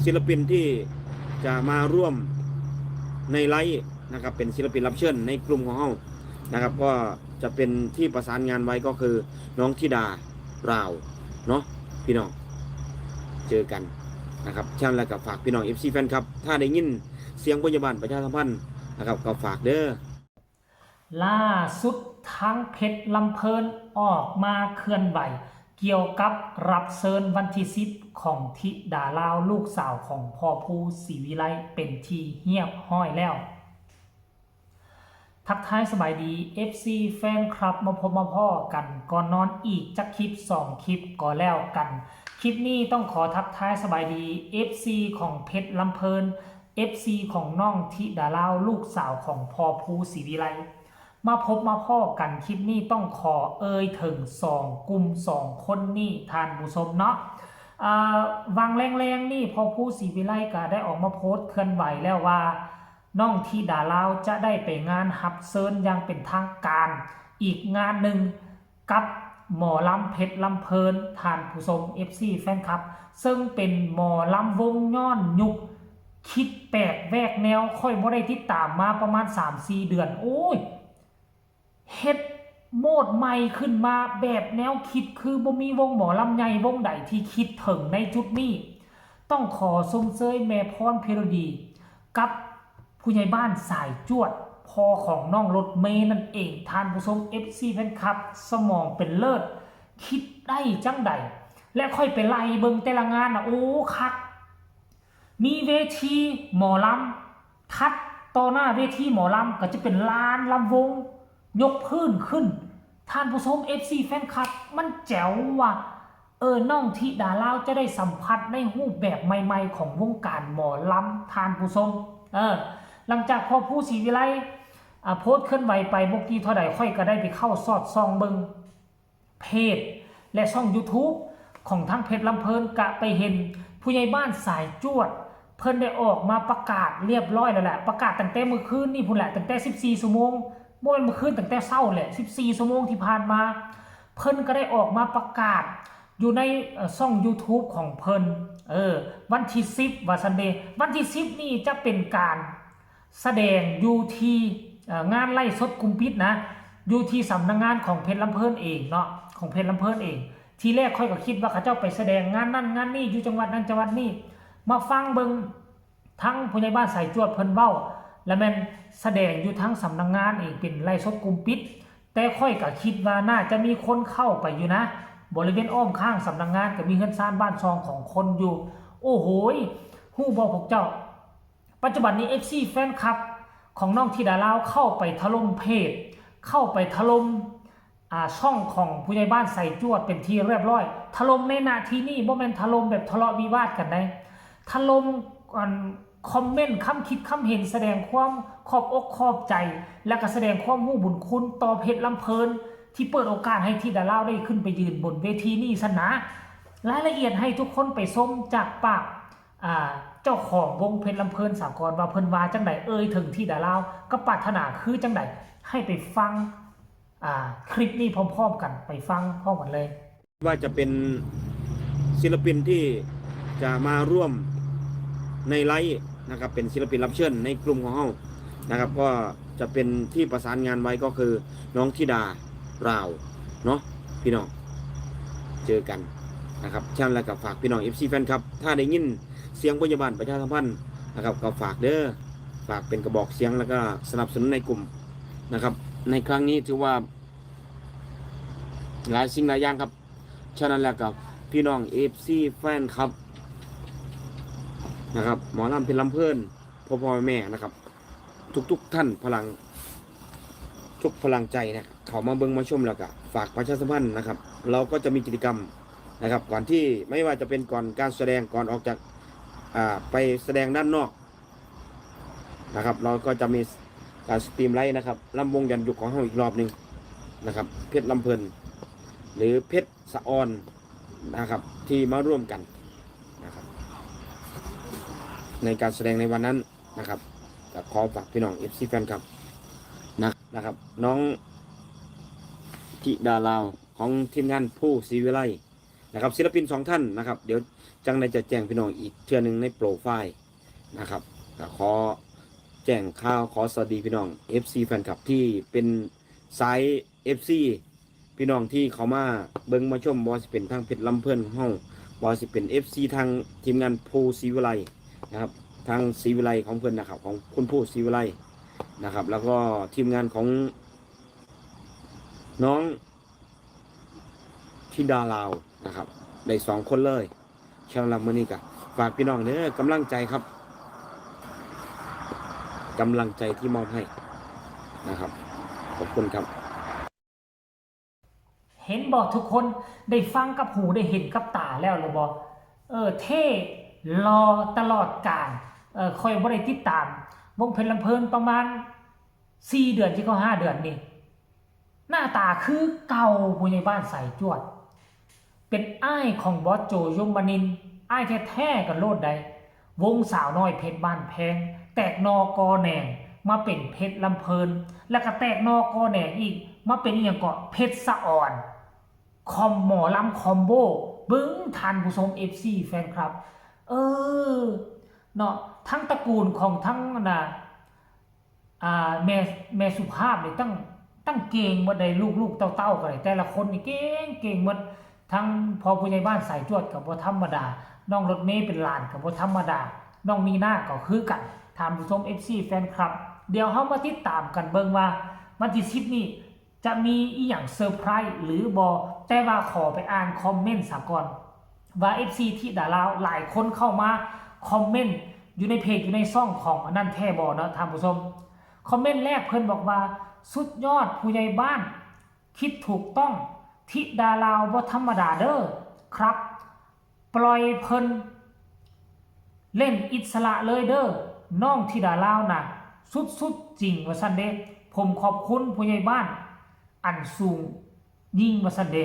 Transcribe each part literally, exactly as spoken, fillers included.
ศิลปินที่จะมาร่วมในไลฟ์นะครับ เป็นศิลปินรับเชิญในกลุ่มของเรานะครับ ก็จะเป็นที่ประสานงานไว้ก็คือน้องธิดาลาวเนาะพี่น้อง เจอกันนะครับ ฉะนั้นแล้วก็ฝากพี่น้อง เอฟซี แฟนคลับ ถ้าได้ยินเสียงพยาบาลประชาสัมพันธ์นะครับ ก็ฝากเด้อ ล่าสุดทางเพชรลำเพลินออกมาเคลื่อนไหว เกี่ยวกับรับเชิญวันที่สิบของธิดาลาวลูกสาวของพ่อผู้ศรีวิไลเป็นที่เรียบร้อยแล้ว ทักทายสบายดี เอฟซี แฟนคลับมาพบมาพ้อกันก่อนนอนอีกจักคลิปสองคลิปก็แล้วกัน คลิปนี้ต้องขอทักทายสบายดี เอฟซี ของเพชรลำเพลิน เอฟซี ของน้องธิดาลาวลูกสาวของพ่อผู้ศรีวิไลมาพบมาพ้อกันคลิปนี้ต้องขอเอ่ยถึงสองกลุ่มสองคนนี้ท่านผู้ชมเนาะ อ่าวางแรงๆนี่พ่อผู้ศรีวิไลก็ได้ออกมาโพสต์เคลื่อนไหวแล้วว่า น้องธิดาลาวจะได้ไปงานรับเชิญอย่างเป็นทางการอีกงานหนึ่งกับหมอลำเพชรลำเพลินท่านผู้ชม เอฟซี แฟนคลับ ซึ่งเป็นหมอลำวงย้อนยุค คิดแปลกแหวกแนว ข้อยบ่ได้ติดตามมาประมาณ สามสี่ เดือน โอ้ย เฮ็ดโมดใหม่ขึ้นมาแบบแนวคิดคือบ่มีวงหมอลำใหญ่วงใดที่คิดถึงในจุดนี้ ต้องขอชมเชยแม่พรเพรดี กับผู้ใหญ่บ้านสายจวด พ่อของน้องรถเมย์นั่นเองท่านผู้ชม เอฟซี แฟนคลับ สมองเป็นเลิศ คิดได้จังใด และข้อยไปไล่เบิ่งแต่ละงานนะโอ้คัก มีเวทีหมอลำ ถัดต่อหน้าเวทีหมอลำก็จะเป็นลานลำวง ยกพื้นขึ้น ท่านผู้ชม เอฟซี แฟนคลับ มันแจ๋วว่ะ เออ น้องธิดาลาวจะได้สัมผัสในรูปแบบใหม่ๆ ของวงการหมอลำท่านผู้ชม เออ หลังจากพ่อผู้ศรีวิไลอ่าโพสต์เคลื่อนไหวไปบ่กี่เท่าใดข้อยก็ได้ไปเข้าสอดส่องเบิ่งเพจและช่อง YouTube ของทางเพชรลำเพลินกะไปเห็นผู้ใหญ่บ้านสายจวด เพิ่นได้ออกมาประกาศเรียบร้อยแล้วแหละ ประกาศตั้งแต่มื้อคืนนี่พุ้นแหละ ตั้งแต่ สิบสี่ ชั่วโมง บ่แม่นมื้อคืน ตั้งแต่เช้าแหละ สิบสี่ ชั่วโมงที่ผ่านมา เพิ่นก็ได้ออกมาประกาศอยู่ในเอ่อช่อง YouTube ของเพิ่น เออ วันที่ สิบ ว่าซั่นเด้ วันที่ สิบ นี่จะเป็นการแสดงอยู่ที่เอ่องานไลฟ์สดกลุ่มปิดนะ อยู่ที่สำนักงานของเพชรลำเพลินเองเนาะ ของเพชรลำเพลินเอง ทีแรกข้อยก็คิดว่าเขาเจ้าไปแสดงงานนั่นงานนี่อยู่จังหวัดนั้นจังหวัดนี้ มาฟังเบิ่งทั้งผู้ใหญ่บ้านสายจวดเพิ่นเว้า และแม่นแสดงอยู่ทั้งสำนักงานเองเป็นไลฟ์สดกลุ่มปิด แต่ข้อยก็คิดว่าน่าจะมีคนเข้าไปอยู่นะ บริเวณอ้อมข้างสำนักงานก็มีเฮือนซานบ้านซองของคนอยู่ โอ้โหย ฮู้บ่พวกเจ้า ปัจจุบันนี้ เอฟซี แฟนคลับของน้องธิดาลาวเข้าไปถล่มเพจ เข้าไปถล่มอ่าช่องของผู้ใหญ่บ้านสายจวดเป็นที่เรียบร้อย ถล่มในหน้าที่นี่บ่แม่นถล่มแบบทะเลาะวิวาทกันได้ ถล่มอันคอมเมนต์คำคิดคำเห็นแสดงความขอบอกขอบใจ และก็แสดงความฮู้บุญคุณต่อเพชรลำเพลิน ที่เปิดโอกาสให้ธิดาลาวได้ขึ้นไปยืนบนเวทีนี้ซั่นนะ รายละเอียดให้ทุกคนไปชมจากปากอ่าเจ้าของวงเพชรลำเพลินสากลว่าเพิ่นว่าจังใด เอ่ยถึงธิดาลาวกับปรารถนาคือจังใด ให้ไปฟังอ่าคลิปนี้พร้อมๆกัน ไปฟังพร้อมกันเลย ว่าจะเป็นศิลปินที่จะมาร่วมในไลฟ์นะครับ เป็นศิลปินรับเชิญในกลุ่มของเรานะครับ ก็จะเป็นที่ประสานงานไว้ก็คือน้องธิดาลาวเนาะพี่น้อง เจอกันนะครับ ฉะนั้นแล้วก็ฝากพี่น้อง เอฟซี แฟนคลับ ถ้าได้ยินเสียงพยาบาลประชาสัมพันธ์นะครับ ก็ฝากเด้อ ฝากเป็นกระบอกเสียงแล้วก็สนับสนุนในกลุ่มนะครับ ในครั้งนี้ถือว่า หลายสิ่งหลายอย่างครับ ฉะนั้นแล้วก็พี่น้อง เอฟซี แฟนคลับนะครับ หมอลำเพชรลำเพลิน พ่อพ่อแม่ๆนะครับ ทุกๆท่านพลัง ทุกพลังใจนะ เข้ามาเบิ่งมาชมแล้วก็ฝากประชาสัมพันธ์นะครับ เราก็จะมีกิจกรรมนะครับ ก่อนที่ไม่ว่าจะเป็นก่อนการแสดง ก่อนออกจากอ่าไปแสดงด้านนอกนะครับ เราก็จะมีการสตรีมไลฟ์นะครับ ลำวงย้อนยุคของเราอีกรอบหนึ่งนะครับ เพชรลำเพลิน หรือเพชรสะออนนะครับ ที่มาร่วมกันนะครับ ในการแสดงในวันนั้นนะครับ ก็ขอฝากพี่น้อง เอฟซี แฟนคลับนะนะครับ น้องธิดาลาวของทีมงานผู้ศรีวิไล นะครับ ศิลปินสองท่านนะครับ เดี๋ยวจั่งใดจะแจ้งพี่น้องอีกเทื่อหนึ่งในโปรไฟล์นะครับ ก็ขอแจ้งข่าว ขอสวัสดีพี่น้อง เอฟซี แฟนคลับที่เป็นสาย เอฟซี พี่น้องที่เข้ามาเบิ่งมาชม บ่ว่าสิเป็นทางเพชรลำเพลินของเฮา บ่ว่าสิเป็น เอฟซี ทางทีมงานโพธิ์ศรีวิไลนะครับ ทางศรีวิไลของเพิ่นนะครับ ของคุณโพธิ์ศรีวิไลนะครับ แล้วก็ทีมงานของน้องธิดาลาวนะครับ ได้สองคนเลย สำหรับมื้อนี้ก็ฝากพี่น้องเด้อ กำลังใจครับ กำลังใจที่มอบให้นะครับ ขอบคุณครับ เห็นบ่ทุกคน ได้ฟังกับหู ได้เห็นกับตาแล้วหรือบ่ เออ เท่หล่อตลอดกาล เออ ข้อยบ่ได้ติดตามวงเพชรลำเพลินประมาณสี่เดือน สิเข้าห้าเดือนนี่ หน้าตาคือเก่า ผู้ใหญ่บ้านสายจวด เป็นอ้ายของบอสโจ ยมนินทร์ อ้ายแท้ๆ กันโลดใด วงสาวน้อยเพชรบ้านแพง แตกหน่อกอแหน่งมาเป็นเพชรลำเพลิน แล้วก็แตกหน่อกอแหน่งอีก มาเป็นอีหยังเกาะ เพชรสะออน คอม หมอลำคอมโบ เบิ่งท่านผู้ชม เอฟซี แฟนคลับ เออ เนาะ ทั้งตระกูลของทั้งน่ะ อ่า แม่ แม่สุภาพนี่ตั้ง ตั้งเก่งหมดเลย ลูกๆ เต้าๆ ก็ได้ แต่ละคนนี่เก่ง เก่งหมด ทั้งพ่อผู้ใหญ่บ้านสายจวดก็บ่ธรรมดา น้องรถเมย์เป็นหลานก็บ่ธรรมดา น้องมีนาก็คือกัน ท่านผู้ชม เอฟซี แฟนคลับ เดี๋ยวเฮามาติดตามกันเบิ่งว่าวันที่สิบนี่จะมีอีหยังเซอร์ไพรส์หรือบ่ แต่ว่าขอไปอ่านคอมเมนต์ซะก่อน ว่า เอฟซี ธิดาลาวหลายคนเข้ามาคอมเมนต์อยู่ในเพจ อยู่ในช่องของอันนั้นแท้บ่เนาะท่านผู้ชม คอมเมนต์แรกเพิ่นบอกว่า สุดยอดผู้ใหญ่บ้าน คิดถูกต้อง ธิดาลาวบ่ธรรมดาเด้อครับ ปล่อยเพิ่นเล่นอิสระเลยเด้อ น้องธิดาลาวน่ะ สุดๆ จริง ว่าซั่นเด้ ผมขอบคุณผู้ใหญ่บ้านอันสูงยิ่ง ว่าซั่นเด้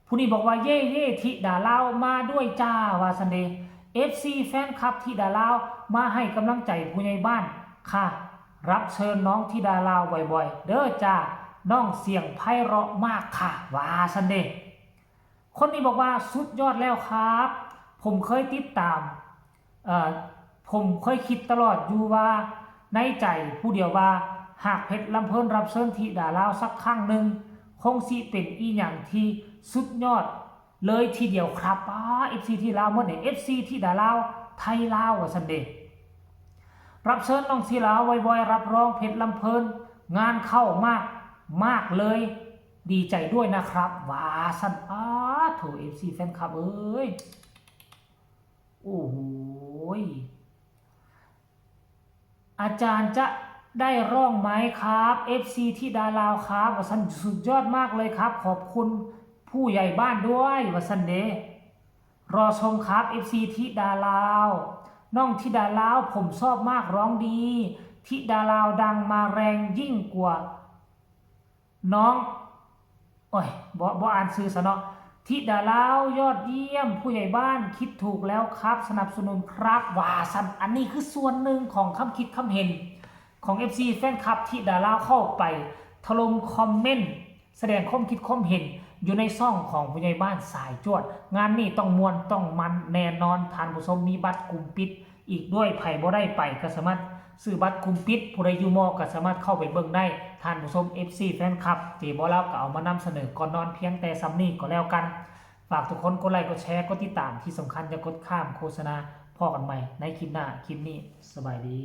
ผู้นี้บอกว่า เย้ เย้ ธิดาลาวมาด้วยจ้า ว่าซั่นเด้ เอฟซี แฟนคลับธิดาลาวมาให้กำลังใจผู้ใหญ่บ้านค่ะ รับเชิญน้องธิดาลาวบ่อยๆ เด้อจ้า น้องเสียงไพเราะมากค่ะ ว่าซั่นเด้ คนนี้บอกว่า สุดยอดแล้วครับ ผมเคยติดตาม เอ่อ ผมเคยคิดตลอดอยู่ว่า ในใจผู้เดียวว่า หากเพชรลำเพลินรับเชิญธิดาลาวสักครั้งหนึ่ง คงสิเป็นอีหยังที่สุดยอดเลยทีเดียวครับ ป้า เอฟซี ธิดาลาวหมดเนี่ย เอฟซี ธิดาลาว ไทยลาว ว่าซั่นเด้ รับเชิญน้องธิดาลาวบ่อยๆ รับรองเพชรลำเพลิน งานเข้ามากมากเลย ดีใจด้วยนะครับ ว่าซั่น อ้าโถ เอฟซี แฟนคลับเอ้ย โอ้โหย อาจารย์จะได้ร้องไหมครับ เอฟซี ธิดาลาวครับ ว่าซั่น สุดยอดมากเลยครับ ขอบคุณผู้ใหญ่บ้านด้วย ว่าซั่นเด้ รอชมครับ เอฟซี ธิดาลาว น้องธิดาลาว ผมชอบมาก ร้องดี ธิดาลาวดังมาแรงยิ่งกว่า น้อง โอ้ย บ่ บ่อ่านชื่อซะเนาะ ธิดาลาว ยอดเยี่ยม ผู้ใหญ่บ้าน คิดถูกแล้วครับ สนับสนุนครับ ว่าซั่น อันนี้คือส่วนหนึ่งของคำคิดคำเห็นของ เอฟซี แฟนคลับ ธิดาลาว เข้าไปถล่มคอมเมนต์ แสดงความคิดความเห็นอยู่ในช่องของผู้ใหญ่บ้านสายจวด งานนี้ต้องม่วนต้องมันแน่นอน ท่านผู้ชม มีบัตรกลุ่มปิดอีกด้วย ไผบ่ได้ไปก็สามารถซื้อบัตรกลุ่มปิด ผู้ใดอยู่มอก็สามารถเข้าไปเบิ่งได้ ท่านผู้ชม เอฟซี แฟนคลับ เจบอลาวก็เอามานำเสนอก่อนนอนเพียงแต่ส่ำนี้ก็แล้วกัน ฝากทุกคนกดไลค์กดแชร์กดติดตาม ที่สำคัญอย่ากดข้ามโฆษณา พ้อกันใหม่ในคลิปหน้า คลิปนี้สบายดี